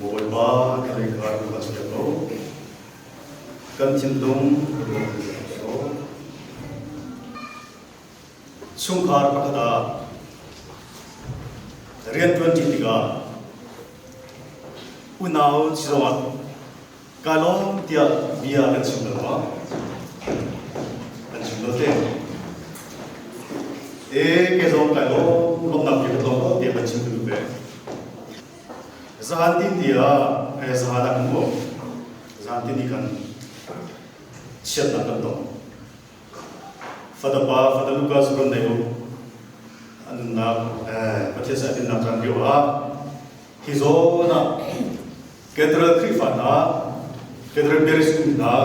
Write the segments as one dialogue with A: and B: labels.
A: Bawipa ka lei kha kan chia ko. Kan thinlung Chungkhar pakhat ah rianṭuanṭi tikah unau si zongah kaa lawm tiah bia kan chim lo ma? Kan chim lo te. E ke zong kai lawm lawmnak bia ka tlawm lo tiah kan chim ka duh ve. Zahan tin tiah eh zahan ah kan um. Zahan tin ni kan chiatnak kan tong. Fadapa Fada Lucas ron nei u. A nunnak Pathian sa dinnak caan lio ah hi zawn ah Cathedral Khrihfa hna, Cathedral Parish um hna,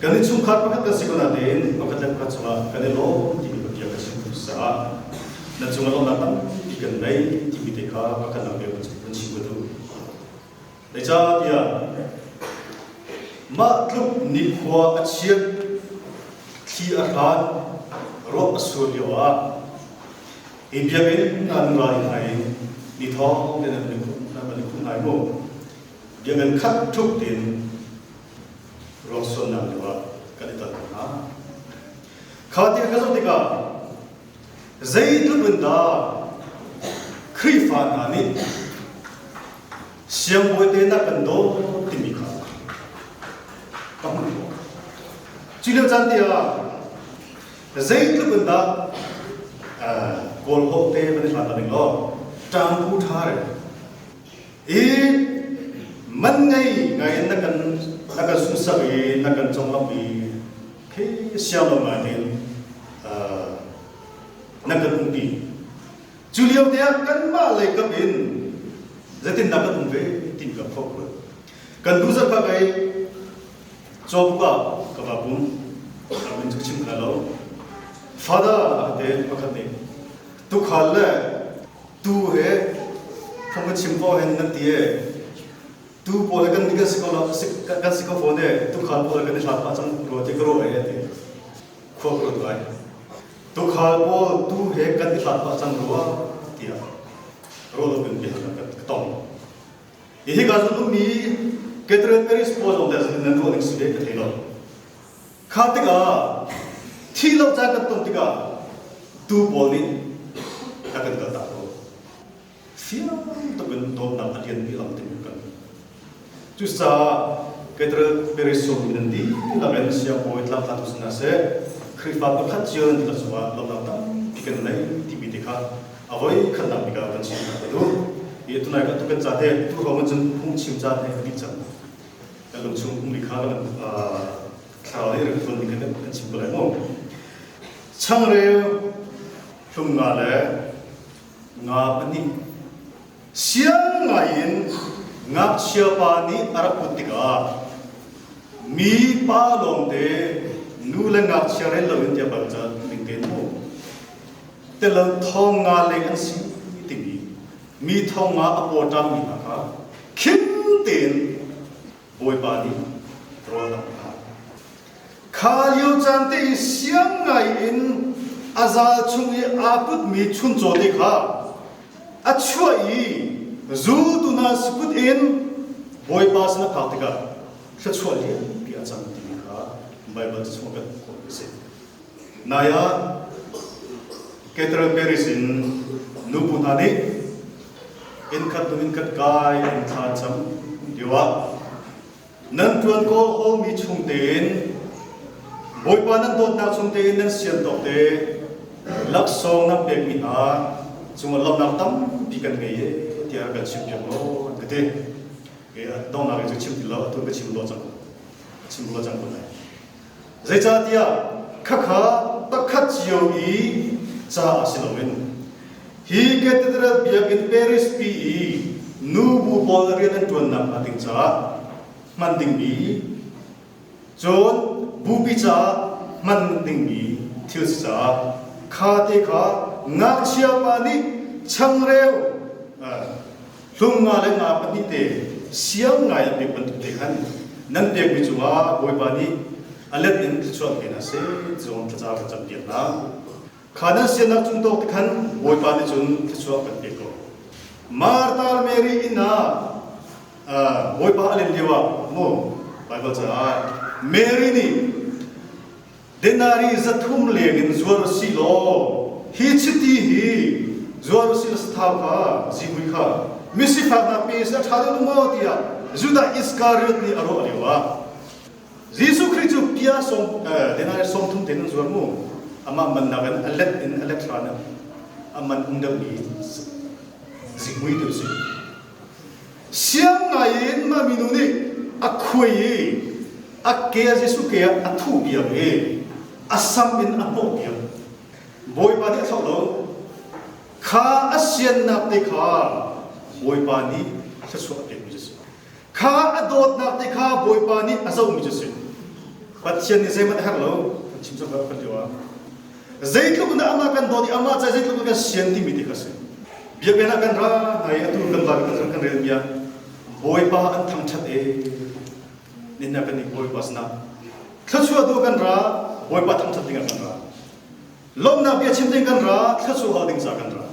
A: kan i chungkhar pakhat kan si ko nain pakhat le pakhat cungah kan i lawm timi ka bia ka chim caah nan cungah lawmnak tampi kan nei timi te kha pakhat nak bia kan chim ka duh. Zeicahtiah mah tluk nikhua a chiat, thli a hran, ruah a sur lioah hi biakinn an ra i hna i ni thawng tein an i khuh hna i mu. Biakinn khat ṭhup tein ruak suannak lioah kan i tal ko hna. Kha ti ka zoh tikah zeitluk in dah Khrihfa hna nih siangbawi te na kan dawt timi kha ka hmuh khawh. Cu lio caan te ah zeitluk in dah Kawl holh te van i hlan ning law ṭangpu ṭha re i man ngei ngai in na kan na kan sunsak i na kan conglawmh i khi siang lo ngai tein na kan umpi. Cu lio te ah kanmah lei kam in zeitindah kan um ve ti ka khop kan duh zat ka kai cawbuk ah ka va pum ka min cu chim ka lo father a te pakhat nih tukhal le tu he phung ka chim ko hen nan ti e tu pawl kan kan si ko kan si ko phone e tukhal pawl kan i hlat pa cang ro ti ka ro ai ti khua ka ro ai Tuukhal pawl tuu he kan i hlat pah cang rua tiah ruah in bia ka tong. Hi ka zun ummi Catherine Paris pawl zong dah nan ruah ning si ve ka thei lo. Kha tikah thi lo caan kan ton tikah tuu pawl nih a kan kaltak ko. Fiang tuk in dawtnak a lianmi lam ting kan. Cucaah Cathedral Parish sawmmi nan dihlak in siangbawi tlangtlatu si hna seh, Khrihfa pakhat cio nan dihlak cungah lawmhnak tampi kan nei timi te kha a voi khatnak bik ah kan chim hna ka duh. Hi tunai kan tukan ca te tu hrawng cun phungchim caan he ka dih cang. Kan lungchung ummi kha kan thlarau lei rak tuan ding kan kan chim ko lai mu. Changreu hlum nga le nga pahnih Siang ngaiin ngakchiapa nih a rak put tikah mi pa lawngte nu le ngakchia rel loin tiah bal ca ning tein mu telal thong nga leng an si timi mi thong nga a pawṭam mi hna kha khim tein Bawipa nih rawl a pek. Kha lio caan te i siang ngai in a zal chung i aa putmi chuncaw te kha a chuah i zultu hna siput in Bawipa sin a phak tikah thluachuah lianpi a cang timi kha Baibal chung kan hmuh khawh a si. Nai ah Cathedral Parish in nubu hna nih innkhat hnu innkhat kai in thla an cam lioah nan ṭuan kawl hawlmi chung tein Bawipa nan dawtnak chung tein nan sian tawk te laksawng nan pekmi hna cungah lawmhnak tampi kan ngei e tiah kan chimpiak law an ka ti. Donghnak in cu chim ti lo atu ka chim lo cang chim lo cang ko lai. Zeicahtiah khakha pakhat cio i ca si loin hi Cathedral Biakinn Paris pi i nubu pawl rian an ṭuannak hnga ding caah hman dingmi cun bupi caah hman dingmi thil si caah kha te kha ngakchia pa nih changreu hlum nga le nga pahnih te siang ngai an pek bantuk te khan nan pekmi cungah Bawipa nih a let in thluachuah pe hna seh zong thlaca kan campiak hna. Kha nan siannak cung tawk te khan Bawipa nih cun thluachuah kan pek ko. Martha Mary inn ah Bawipa a len lio ah mu Bible caah Mary nih denari 300 leng in zuar si law hi chiti hi zuar si la sathau kha zihmui kha misifak hna pe a ṭha deuh maw tiah Judah Iskariot nih a ruah lio ah Jesuh Khrih cu pia sawm denari 30 tein an zuar mu amah man nakin a let in a let hran a man um deuhmi zihmui tu si. Siang ngaiin mah minu nih a khuai i a ke Jesuh ke ah a thuh piak i a sam in a hnawh piak. Bawipa nih a thlauh lo. Kha a siannak te kha Bawipa nih thluachuah a pekmi cu a si. Kha a dawtnak te kha Bawipa nih a zohmi cu a si. Pathian nih zeihmanh a herh lo kan chim cang kan lio ah. Zeitluk in dah amah kan dawt i amah ca zeitluk in kan sian timi ti kha a si. Biakinn ah kan ra hna i atu kan van kan kan relmi ah Bawipa an thangṭhat e nihin ah kan nih Bawipa sinah thluachuah duh kan ra Bawipa thangṭhat dingah kan ra lawmhnak bia chim ding kan ra thluachuah hal ding ca kan ra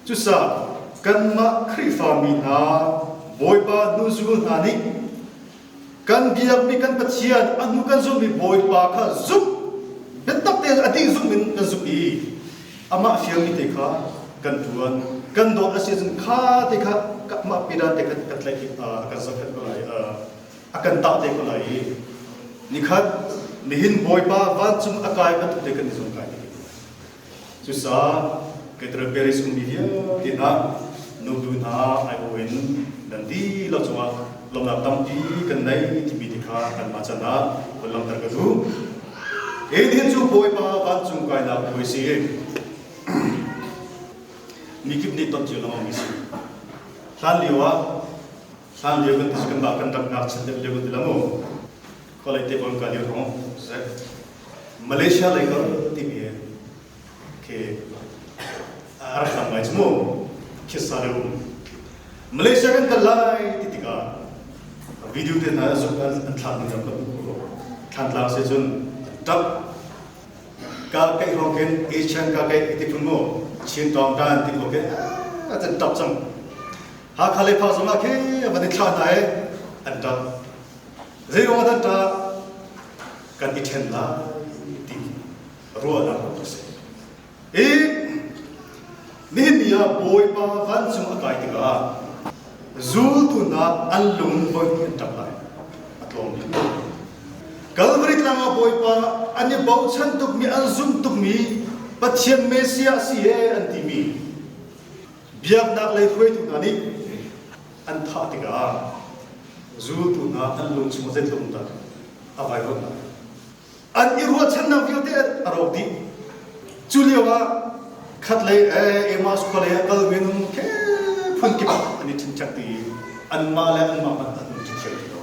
A: cusa kanmah Khrihfami hna Bawipa hnuzul hna nih Kan biakmi kan Pathian, a hnu kan zulhmi Bawipa kha zumh biatak tein a dih zumh in kan zumh i amah fialmi te kha kan ṭuan. Kan dawt a si ahcun kha te kha mah pidan te kha kan tlaih i a kan zohkhenh ko lai, a kan tah te ko lai i nikhat nihin Bawipa vancung a kai bantuk te kan i zung kai te Cucaah Cathedral Parish ummi vialte hna nubu hna aiawh in nan dihlak cungah lawmhnak tampi kan nei timi te kha kanmah can ah vun langhter ka duh. Hi nihin cu Bawipa vancung kainak puai si i mikip nih ton cio lengmang mi si. Hlan lio ah hlan lio kan ti cu kanmah kan rak ngakchiat deuh lio kan ti la mu. Khualei te pawl ka lio hrawng seh. Malaysia lei kal timi khi a rak tam ngai cu mu khissa le um Malaysia kan kal lai ti tikah video te hna zuk an thlak ning ram kan hmuh ko thlantlang se cun tap ka kai hong khin Asian ka kai ti phun mu Chin tawng tan ti ko ke a chan tap cang Hakha le phak zong ah khi van i thla hna e an tap zei ruang ah dah ta kan i ṭhen lai ti ruahnak a si. I nihin ni ah Bawipa vancung a kai tikah zultu hna an lung voihnih an ṭap lai. A tlawm bik. Calvary tlang ah Bawipa an i bochan tukmi, an zumh tukmi Pathian Messiah si he an timi biaknak lei hruaitu hna nih an thah tikah zultu hna an lung chungah zeitluk in dah a vaivuanh lai. An i ruahchannak vialte a rawk dih. Cu lio ah khatlei Emmaus khua lei ah kal minung he phunkip an i ṭhenṭhek ti i anmah le anmah hmanh an um ṭhiṭhiam ti lo.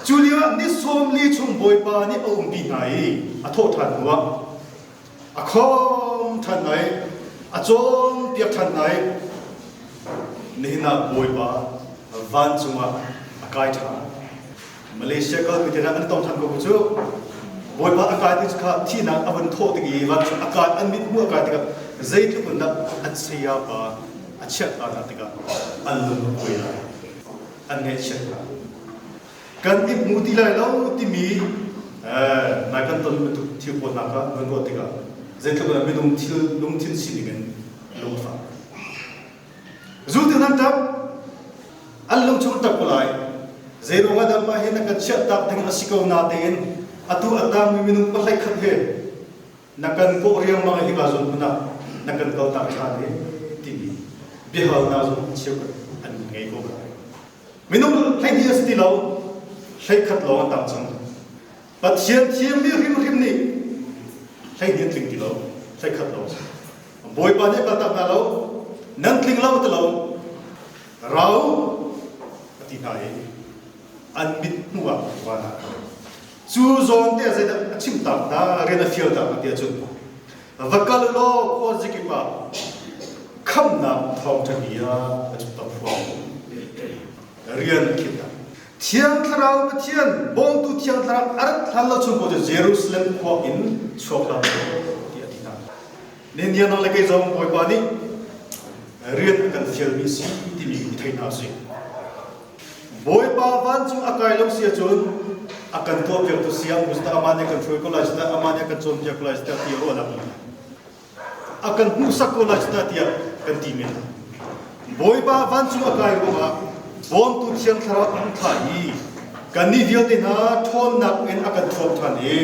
A: Cu lio ah ni 40 chung Bawipa nih a umpi hna i a thawh ṭhan hnuah a khawm ṭhan hna i a cawnpiak ṭhan hna i nihin ah Bawipa vancung ah a kai ṭhan. Malaysia kal mi te an tong ṭhan ko cu Bawipa a kai ti kha thihnak a vun thawh tik i vancung a kai an mit hmuh a kai tikah zeitluk in dah an saya pa a chiat ta hna tikah an lung a kuai lai an ngaihchiat lai kan i hmu ti lai lo timi nai kan ton bantuk thil pawl hna kha kan ruah tikah zeitluk in minung thil lungthin sining in lung a fak zultu nan ṭap an lung chung ṭap ko lai zei ruangah dah mah hi na kan chiah tak ding a si ko na tein atu a tangmi minung pahlei khat he na kan kawh riangmang i hika zawn hmun ah na kan kaltak ṭhan e timi biahalnak zong cheukhat an ngei ko lai Minung 12 a si ti lo, 11 lawng an tang cang. Pathian thiammi hrimhrim nih 12 an tling ti lo, 11 lawng. Bawipa nih a kaltak hna lo, nan tling lo ti lo, rau a ti hna i an mit hmuh ah van ah cu zawn te ah zeidah a chim tak hna rian a fial tak hna ti ahcun Va kal law khua zikip ah khamhnak thawngṭha bia a cu tam phuang. Rian a khinh Thiang Thlarau Pathian bawmtu Thiang Thlarau a rat hlan lo chung ko cu Jerusalem khua in chuak hlah tiah a ti hna. Nihin nang le kei zong Bawipa nih rian a kan fialmi si timi i thei hna usih. Bawipa vancung a kai lo si ahcun a kan tuahpiaktu siang bu amah nih a kan hruai ko lai si amah nih a kan cawnpiak ko lai si ti ruahnak a kan hmuhsak ko lai si tiah kan ti men. Bawipa vancung a kai ruangah bawmtu Thiang Thlarau an thlah i kannih vialte hna ṭhawnnak in a kan thuam ṭhan i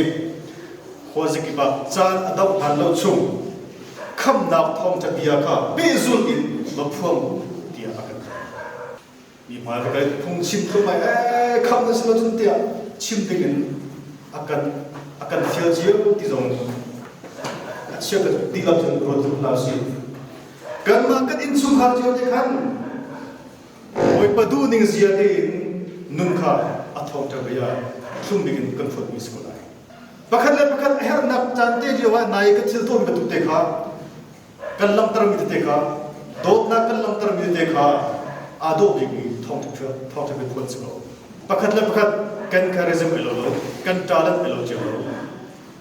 A: khuazakip ah caan a doh hlan lo chung khamhnak thawngṭha bia kha pehzulh in va phuang u tiah a kan ti. Mi hmai va kai phungchim thluahmah ee khamh na si lo cun tiah chim dingin a kan a kan fial cio ti zong a chia ka dihlak cun ruat duh hna usih. Kanmah kan innchungkhar cio te khan Bawipa duhning zia tein nun kha a thawngṭha bia thlum dingin kan fuatmi si ko lai. Pakhat le pakhat a herhnak caan te lio ah nai ka thil tuahmi bantuk te kha kan langhtermi tete kha dawtnak kan langhtermi tete kha aa dawh bikmi thawngṭha thawngṭha bia phuan si ko. Pakhat le pakhat kan charism i lo lo, kan talent i lo cio lo.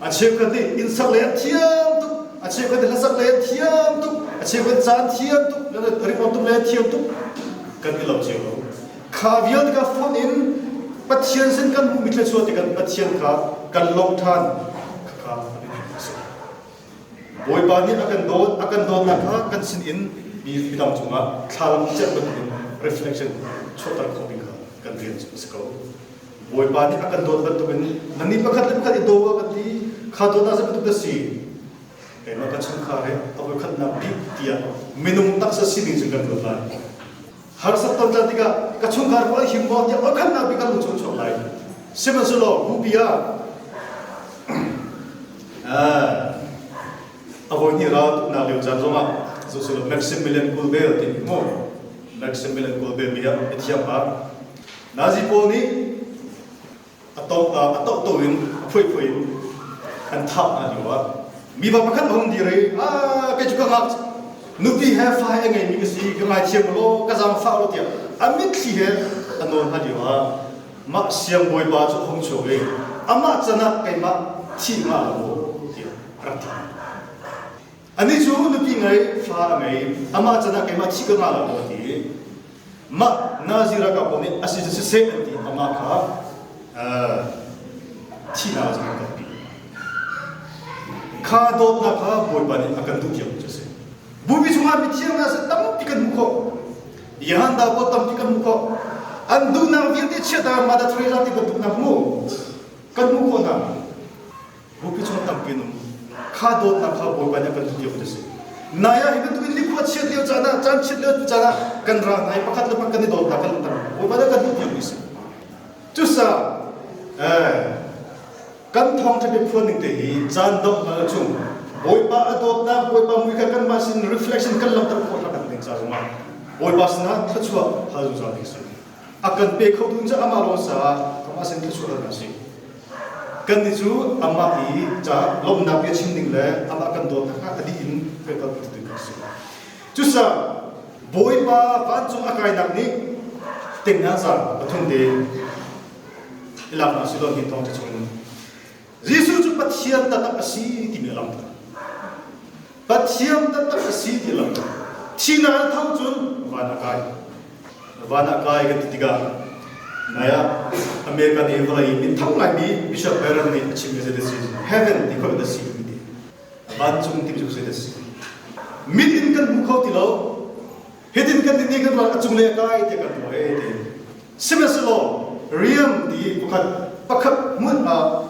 A: A cheukhat nih innsak lei an thiam tuk, a cheukhat nih hlasak lei an thiam tuk, a cheukhat caan thiam tuk, ringawn tum lei an thiam tuk. Kan i lo cio lo. Kha vialte kha fonh in Pathian sin kan hmuhmi thluachuah tikah Pathian kha kan lawmh ṭhan khakha a biapi a si. Bawipa nih a kan dawt, a kan dawtnak kha kan sin in mi midang cungah thlalang chiah bantukin reflection chuahter khawh ding kha kan rian cu a si ko. Bawipa nih a kan dawt bantukin nannih pakhat le pakhat i daw a kan ti, kha dawtnak zei bantuk dah si? Keimah ka chungkhar he a voikhatnak bik tiah minung taksa sining cu kan ruat lai. Harsat ton caan tikah ka chungkhar ko a him maw tiah voikhatnak bik kan lung chung chuak lai. Sihmanhsehlaw bupi ah a voihnih ral tuknak lio caan zongah zohselaw Maximilian Kolbe timi mu Maximilian Kolbe mi ah mithiam pa Nazi pawl nih a tohto in a phuiphui in an thah hna lio ah mipa pakhat a hung dir i ah kei cu ka ngak nupi he fa he a ngeimi ka si ka ngaithiam law ka zaangfah law tiah a mitthli he a nawl hna lio ah mah siangbawipa cu a hung chuak i amah can ah keimah thih ngah lo tiah a rak ti. Anih cu nupi ngei fa a ngei amah can ah keimah thih ka ngah lo a ti. Mah Nazi ralkap pawl nih a si cu siseh an ti amah kha thihnak ah cun an kalpi. Kha dawtnak kha Bawipa nih a kan duh piak cu a si. Bupi chungah mithiang hna sin tampi kan hmuh khawh. Yahan dah pawl tampi kan hmuh khawh. An duhnak vialte chiata Mother Teresa ti bantuk hna hmu kan hmuh khawh hna. Bupi chung tampi an um. Kha dawtnak kha Bawipa nih a kan duh piak a si. Nai ah hi bantuk in nikhua chiat lio caan ah, caan chiat lio caan ah kan ra hna i pakhat le pakhat kan i dawtnak kan langhter. Bawipa nih a kan duh piakmi a si. Cucaah kan thawngṭha biaphuan ning te hi caan dongh hna chung Bawipa a dawtnak, Bawipa mui kha kanmah sin reflection kan langhter khawh hna ding ca zongah Bawipa sinah thluachuah hal zungzal ding si. A kan pe kho tu cu amah lawng caah amah sin thluachuah hal si. Kannih cu amah i ca lawmhnak bia chim ding le amah kan dawtnak kha a dih in kan kalpi ding a si. Cucaah Bawipa vancung a kainak nih tingna za pathum te i lak hna silaw hi thawngṭha chungin Jesuh cu Pathian taktak a si timi a langhter. Pathian taktak a si ti a langhter. Thihnak in tho cun van a kai. Van ah kai kan ti tikah nai ah American i vawlei minthang ngaimi Bishop Barron nih a chimmi zei si heaven ti khawh a si ti vancung ti cu zei si mit in kan hmu kho ti lo hitin kan ti kan ruat a cung le kai ti kan ruah e ti sihmanhsehlaw riam ti pakhat pakhat hmun ah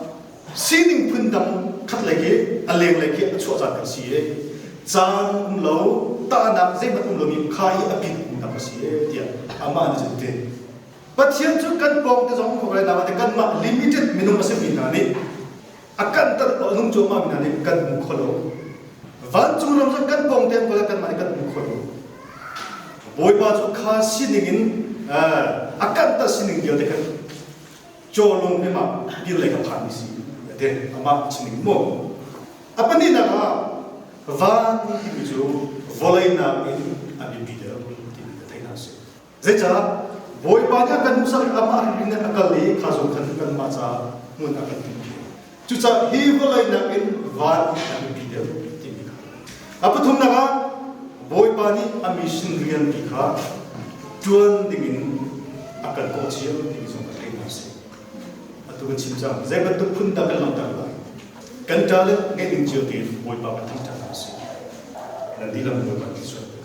A: sining phun dang khat lei khi a leng lei khi a chuah caan kan si e caan um lo tahnak zeihmanh um lomi kha i a pin nak a si e tiah amah nih cun ti Pathian cu kan pawng te zong um ko lai nain kanmah limited minung a simi hna nih a kan tat a nung cuahmah mi hna nih kan hmu kho lo vancung ram cu kan pawng te um ko lai kanmah nih kan hmu kho lo Bawipa cu kha sining in a kan tat sining vialte khan cawlung he mah dil lei ka phan mi si te amah chiming mu a pahnihnak ah van timi cu vawlei nakin a biapi deuh timi ka theih hna si zeicah Bawipa nih a kan hmuhsak i amah hrimhrim nih a kal i kha zong khan kanmah caah hmun a kan timhpi cucaah hi vawlei nakin van a biapi deuh timi kha a pathumnak ah Bawipa nih a mission rianpi kha ṭuan dingin a a kan kawh cio timi zong ka thei hna sih. Atu kan chim cang. Zei bantuk phun dah kan langhter lai? Kan talent ngeih ning cio tein Bawipa kan thangṭhat hna sih. Nan dihlak Bawipa nih sual.